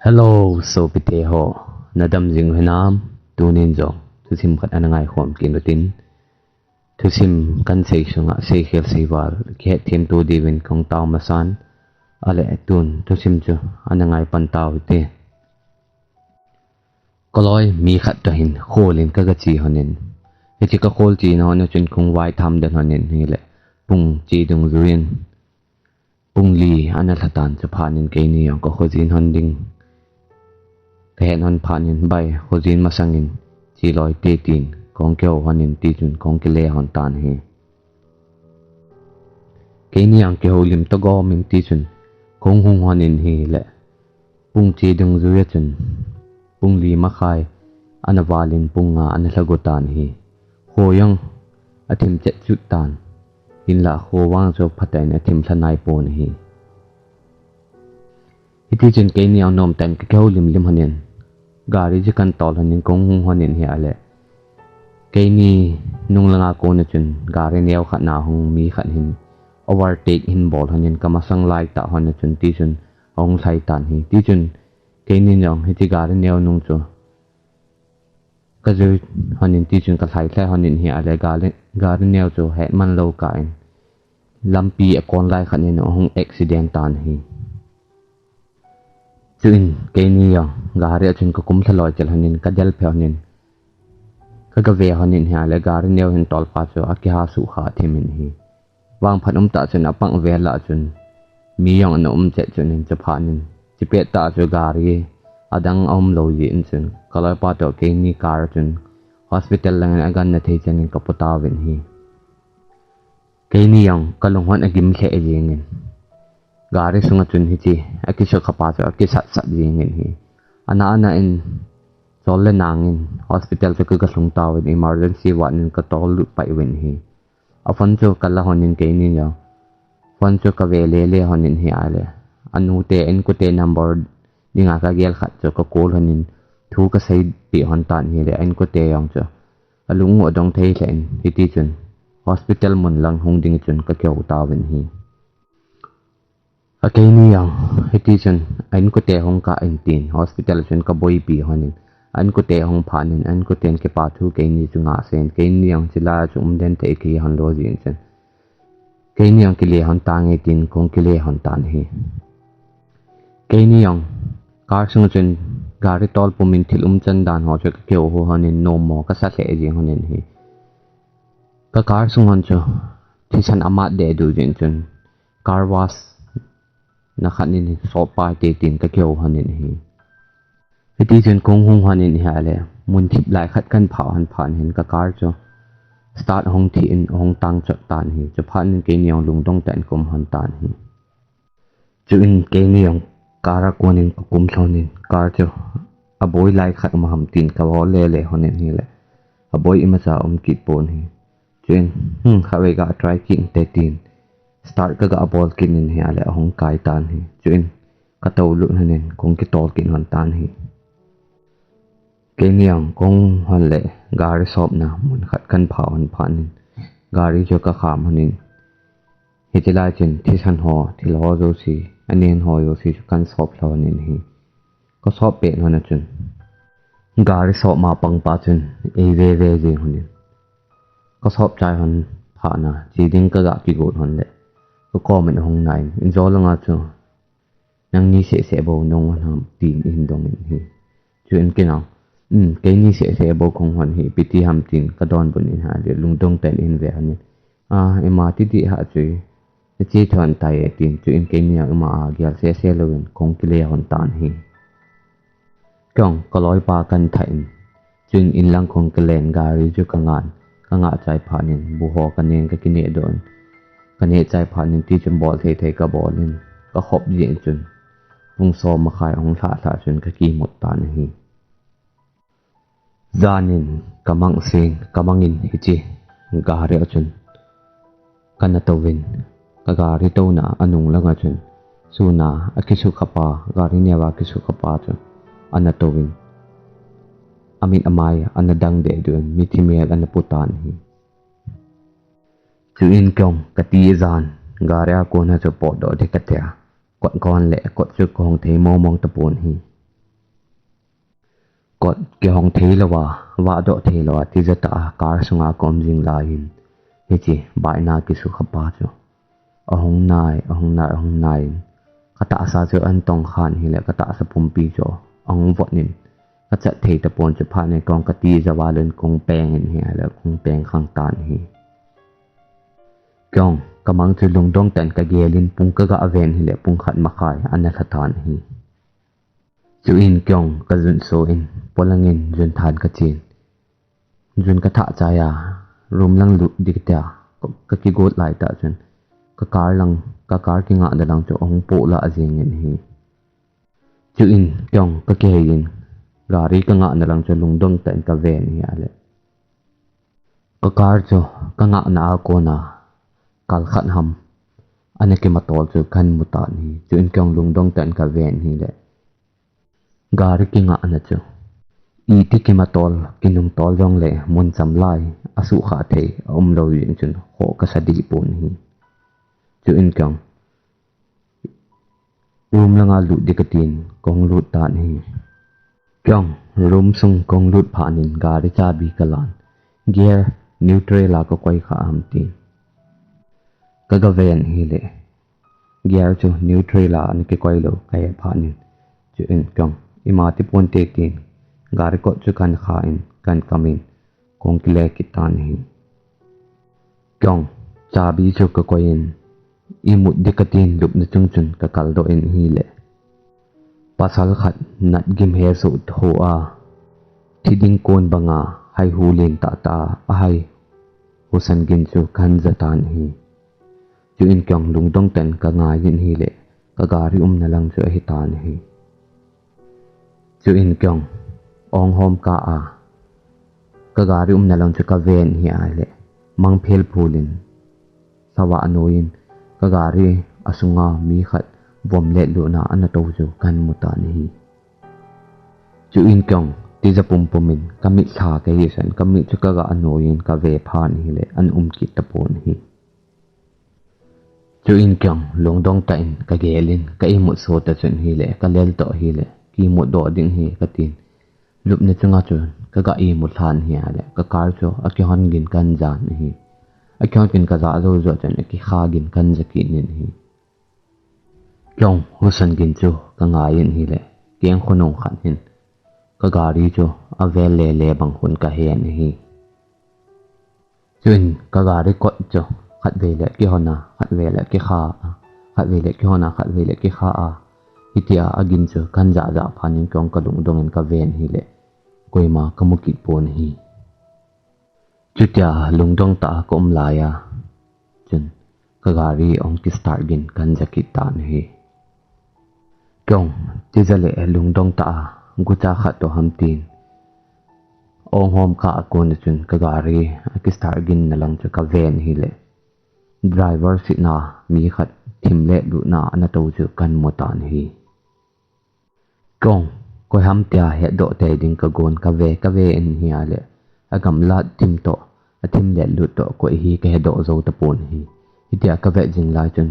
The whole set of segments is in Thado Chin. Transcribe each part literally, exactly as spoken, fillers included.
Hello, sopite ho. Nadam jing hinam? Tunin jong thusim khat ana ngaikhom kit utin. Thusim kahin sei sunga seikhel seival, kihetthem to diuvin kahung tao masan. Ahile tun thusim chu ana ngai pan tau hite. Kaloi mi khat toh hin kholin kaga che lhonin. Hiche kakhol chena hon a chun kahung vaitham den lhonin ahile pung che dungjuiyin pung li ana lhatan, chuphat in keini jong kakhojin lhon ding kahet lhon phat in, bai, khojin masangin che loi te, tin kahung kihou lhonin tichun kahung kile lhon tan ahi. Keini jong kihoulim toh gomin tichun kahung hung lhonin ahile pung che dungjuia chun pung li makhai ana valin pung nga ana lhago tan ahi. Kho jong athim chet chut tan, hinlah kho vang chu phatah in athim lha nai pon ahi. Hitichun keini jong nomtah in kakihoulim lim lhonin, gari chu kahin tol lhonin kahung hung lhonin ahile keini nunglanga kona chun gari neo khat na hung mi khat hin overtake ahin bol lhonin, kamasang laitah lhon a chun tichun ahung lhai tan ahi. Tichun keini jong hiche gari neo nung chu kajui lhonin tichun kalhai lhai lhonin ahile gari, gari neo chu hetman lou kah in lampi akon lai khat in ahung accident tan ahi. Chuin keini jong gari a chun kakum lha loi cheh lhonin kadelphe lhonin kaga ve lhonin ahile gari neo hin tolpa chu akiha sukha thimin ahi. Vangphat umtah chun apang vel a chun mi jong ana um chet chun, chuphat in chupet tah chu gari adang aum lou jeh in chun kaloipa toh keini car chun hospital langin aganna thei chanin kapo tauvin ahi. Keini jong kalung hon agim lheh jengin, gari sunga chun hiche akisukhapa chu akisatsat jengin ahi. Ana ana in chol le nangin hospital chu kaga lhung tauvin, emergency ward in katol lut pai uvin ahi. A phone chu kala lhonin keini jong phone chu kave lele lhonin ahile anute, a-inkote number dinga kagel khat chu kacall lhonin thu kaseipeh lhon tan ahile a-inkote jong chu alung u adong thei lheh in, hitichun hospital mun lang hung ding chun kakihou tauvin ahi. Akeini jong hitichun a-inkote hung kah in tin hospital chun kaboipi lhonin, a-inkote ahung phat in a-inkoten kipa thu keini chu ngah sen, keini jong chulai chu umden thei kahi lhon lou jeh in chun keini jong kile lhon tange tin kahung kile lhon tan ahi. Keini jong car sunga chun gari tol pumin thil umchan dan ho chu kakihou lhonin nommo kasa lheh jeng lhonin ahi. Ka car sung hon chu thisan amat dehduh jeh in chun car wash na khat in sop pai te tin kakihou lhonin ahi. Hitichun kahung hung lhonin ahile mun thip lai khat kahin phah lhon phat in ka car chu start ahung thi in ahung tang chot tan ahi. Chuphat in keini jong lungdong tah in kaum lhon tan ahi. Chuin keini jong car a konin kakum lhonin car chu aboi lai khat um ham tin kabol lele lhonin ahile aboi imacha um kit pon ahi. Chuin, hmm, khatvei ga try kit inte tin start kaga bol kit in ahile ahung kai tan ahi. Chuin katou lut lhonin kahung kitol kit lhon tan ahi. Keini jong kahung lhon le gari sopna mun khat kahin phah lhon phat in gari chu kakham lhonin, hiche lai chun thisan ho, thil ho jouse, anen ho jouse chu kahin sop lhonin ahi. Kasop pet lhon a chun gari sopma pangpa chun eiveve jeng lhonin, kasop chai lhon phat in che ding kaga kigot lhon le kakom in ahung nai in, injo langa chu, "Nangni sehseh bou nahung lhon ham?" tin ahin dongin ahi. Chuin kei jong, "Um, keini sehseh bou kahung lhon ahi, ipi ti ham?" tin kadonbut in ahile lungdong tah in ahin ve lhonin, "A, ima ti dih ham chu, nache thei lhon tai e," tin. Chuin keini jong ima a gel sese louvin kahung kile lhon tan ahi. Kei jong kaloipa kahin thah in, chuin inlang kahung kilen, gari chu kangah in, kangah chai phat in bu ho kanen kakineh doh in, kaneh chai phat in tichun bol thei thei kabol in, kakhop jeh in chun pung som makhai ahung lhah lhah chun kakimut tan ahi. Jan in kamang sen, kamang in hiche gari a chun kana touvin, ka gari touna anung langa chun sun a akisukhapa, gari neo a akisukhapa chu ana touvin, amit amai ana dang dehduh in, mithi mel ana pu tan ahi. Chuin kei jong kati jan, gari a kona chu potdoh ding katia, kot kon le kot chu kahong thei mong mong tapon ahi. Kot kihong thei lou a, vahdoh thei lou a, tijat a car sunga ka um jing lai in, hiche baina kisukha pa chu ahung nai, ahung nai, ahung nai in, ka tahsa chu ahin tong khan ahile, ka tahsa pumpi chu ahung vot in, ka chat thei tapon. Chuphat in kong ka tija val in kong peng in ahile, kong peng khang tan ahi. Kong, ka mang chu lungdong tah in ka gel in, pung ka ga ven ahile, pung khat makhai ana lha tan ahi. Chuin kong ka jun so in, polang in jun than ka chen. Jun ka thah chai a, room lang lut ding ka tia, ka kigot lai tah chun, ka car lang, ka car kingahna lang chu ahung poh lah jeng in ahi. Chuin kong ka kihei in, gari ka ngahna lang chu lungdong tah in ka ven ahile, ka car chu ka ngahna a kona kal khat ham ana kimatol chu kahin mu tan ahi. Chuin kong lungdong tah in ka ven ahile, gari kingahna chu iti kimatol, kinungtol jongle mun cham lai, asukha thei aum lou jeng chun khoh ka sa deh pon ahi. Chuin kong room langa lut ding ka tin, kong lut tan ahi. Kong room sung kong lut phat in gari chabi ka lan, gear neutral a ka koi kha ham tin ka ga ven ahile, gear chu neutral a ana kikoi lou ka he phat in, chuin kong ima ti ponte tin, gari kot chu kahin kha in, kahin kam in, kong kile kit tan ahi. Kong chabi chu ka koi in, imut ding ka tin lupna chung chun ka kaldoh in ahile, pasal khat natgim hesoh ho a, thi ding kon banga haihu lentah tah a ahai husan gin chu kahin ja tan ahi. Chuin kong lungdong tah in ka ngai in ahile, ka gari umna lang chu ahi tan ahi. Chuin kong ong hom kah a, ka gari umna lang chu ka ven ahile, mangphel phul in, savah noi in, ka gari asunga mi khat vom let lutna ana tou chu kahin mu tan ahi. Chuin kong tija pumpum in ka mit lha ka hi san, ka mit chu ka ga noi in ka ve phat ahile, ahin um kit tapon ahi. Chuin kong lungdong tah in ka gel in, ka imut so ta chun ahile, ka lel toh ahile, kimut doh ding ahi ka tin, lupna chunga chun ka ga imut lhan ahile, ka car chu akihon gin kahin jan ahi. Akihon gin ka ja jou jou chun akikha gin kahin ja kit in ahi. Kong husan gin chu ka ngai in ahile, keng khonung khat hin ka gari chu avel lele bang hun ka hen ahi. Chuin ka gari kot chu khatvei le kihon a, khatvei le kikha a, khatvei le kihon a, khatvei le kikha a, hitia agin chu kahin ja ja phat in kong ka lungdong in ka ven ahile, koima ka mu kit pon ahi. Chutia lungdong tah a ka um lai a chun ka gari ahung kistart gin kahin ja kit tan ahi. Kong tija le lungdong tah a gucha khat toh ham tin, ong hom kah a kon a chun ka gari akistart ginna lang chu ka ven ahile, driver seat na mi khat thim let lutna ana tou chu kahin mu tan ahi. Kong koi ham tia hetdoh tei ding ka gon, ka ve, ka ve in ahile, agamlat thim toh, athim let lut toh koi hi ka hedoh jou tapon ahi. Hitia ka vet jing lai chun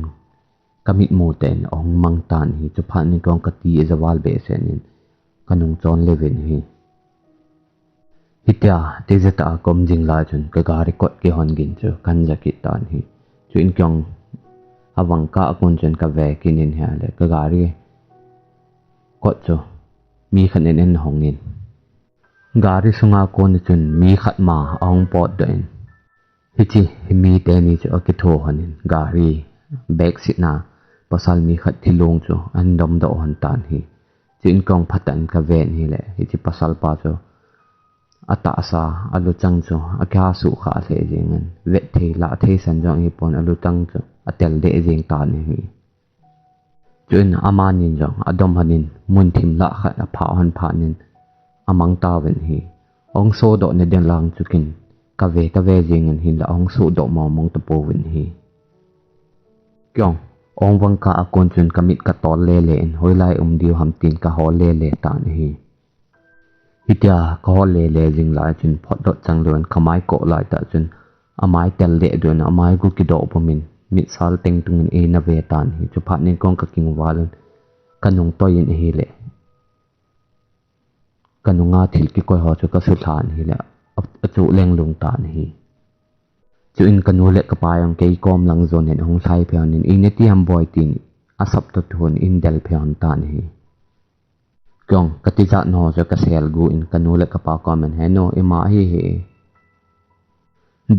ka mitmu tah in ahung mang tan ahi. Chuphat in kong ka tija val behseh in ka nung chon leu vin ahi. Hitia tija tah a ka um jing lai chun ka gari kot kihon gin chu kahin ja kit tan ahi. Chuin kong avang kah a kon chun ka ve kit in ahile, ka gari kot chu mi khat in ahin hong in, gari sunga kon a chun mi khat ma ahung potdoh in, hiche mi teni chu akitho hon in, gari back seat na pasal mi khat thilong chu ahin domdoh hon tan ahi. Chuin kong phatah in ka ven ahile, hiche pasal pa chu atahsa, aluchang chu akiha sukha lheh jeng in, vet thei lah thei san jong ahipon, aluchang chu atel deh jeng tan ahi. Chuin amani jong adom hon in, mun thim lah khat aphah hon phat in, amang tauvin ahi. Ahung sodoh na ding lang chu kin ka ve, ka ve jeng in, hinlah ahung sodoh mong mong tapouvin ahi. Kong ong vang kah a kon chun ka mit ka tol lele in, hoilai um diu ham tin ka hol lele tan ahi. Hitia ka hol lele jing lai chun phot dot chang lou in ka mai koh lai tah chun amai tel deh doh in, amai gu kidoh pum in, mitsal teng tung in eina ve tan ahi. Chuphat in kong ka kingval in ka nung toi in ahile, kanunga thil kikoi ho chu kasutha in ahile, a, achu leng lung tan ahi. Chuin kanu le kapa jong kei kom lang jon hin ahung lhai peh in, "Iti ham boi," tin asap toh thun in del peh tan ahi. Kei jong katijat nau chu kasel gu in kanu le kapa kom in, "He nu, ima hi hi.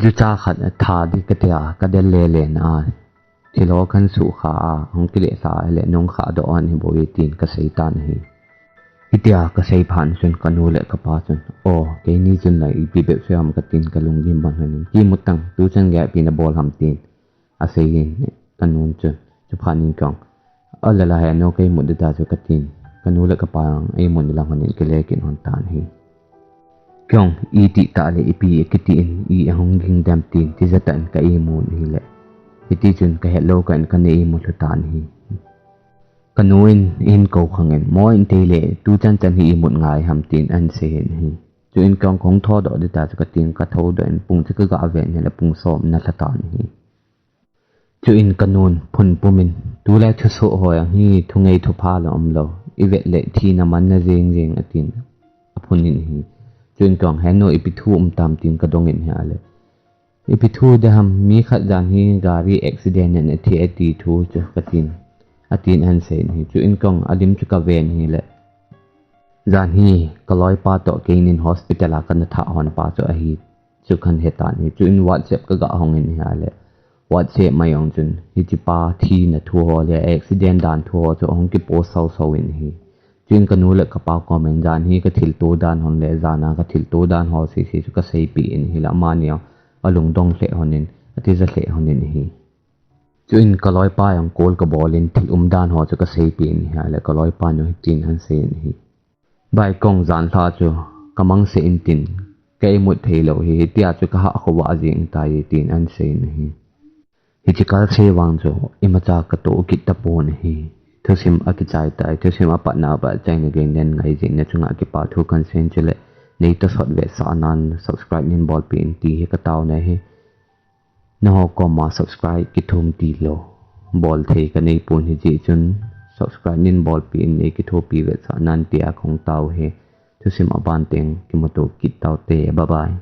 Jucha khat atha di katia, kadel lele na a. Thil ho kahin sukha a, hung kile lha le nung kha doh on hi boi," tin kasei tan ahi. Hitia kasei phat chun kanu le kapa chun, "O, keini chun la ipi bep soi ham," katin kalung gim ban hanin, "Kimu tang, tuchan geiya ipi nabol ham," tin asei in, kanun chun, chuphat in kei jong, "Ala la he nu, kei mut ding ta chu," katin, kanu le kapa jong eimu in lang hanin kile kit hon tan ahi. Kei jong, "Iti tah le ipi kiti in, i ahung ging dem," tin tijat tah in ka imu in ahile, hiti chun kahet lou kah in kana imu lhu tan ahi. Kanu in ahin kou khang in, "Mo in tei le, tuchan chan hi imut ngai ham," tin ahin sei in ahi. Chuin kei jong kahung thou doh ding ta chu katin kathou doh in pung chu kaga ven ahile pung som ana lha tan ahi. Chuin kanun phun pum in, "Tulai thusoh ho jong hi thungei thupha la umlou, ivet le thina manna jeng jeng," atin aphun in ahi. Chuin kei jong, "He nu, ipi thu um tam?" tin kadong in ahile, "Ipi thu ding ham, mi khat jan hi gari accident in athi e ti thu chu," katin, atin ahin sei in ahi. Chuin kei jong alim chu kaven ahile, "Jan hi kaloipa toh keinin hospital a kana thah hon pa chu ahi chu kahin he tan ahi." Chuin WhatsApp kaga hong in ahile, WhatsApp ma jong chun hichepa thina thu ho le accident dan thu ho chu ahung kipost sau sau in ahi. Chuin kanu le kapa kom in jan hi kathilto dan hon le jan a kathilto dan ho sese chu kaseipeh in ahile, amani jong alungdong lheh hon in, atija lheh hon in ahi. Chuin kaloipa jong call kabol in thil umdan ho chu kaseipeh in ahile, kaloipan jong hitin ahin sei in ahi, "Bai, kei jong jan lha chu kamangse in tin, ka imut theilou hi, hitia chu kahah khovah jeng tai," tin ahin sei in ahi. Hiche kalsei vang chu imacha katoh kit tapon ahi. Thusim akichai tai, thusim apatna a pat achaina gei nei ngai jeh in nachunga kipa thu kahin sei in, chule neitosot vetsahnan subscribe neibolpeh in ti hi kataona ahi. Nangho koma subscribe kithum tilou bol thei kaneipon, hijeh chun subscribe neibolpeh in, neikithopi vetsahnan tia kahung tao ahi. Thusim aban teng kimuto kit taute. Bye bye.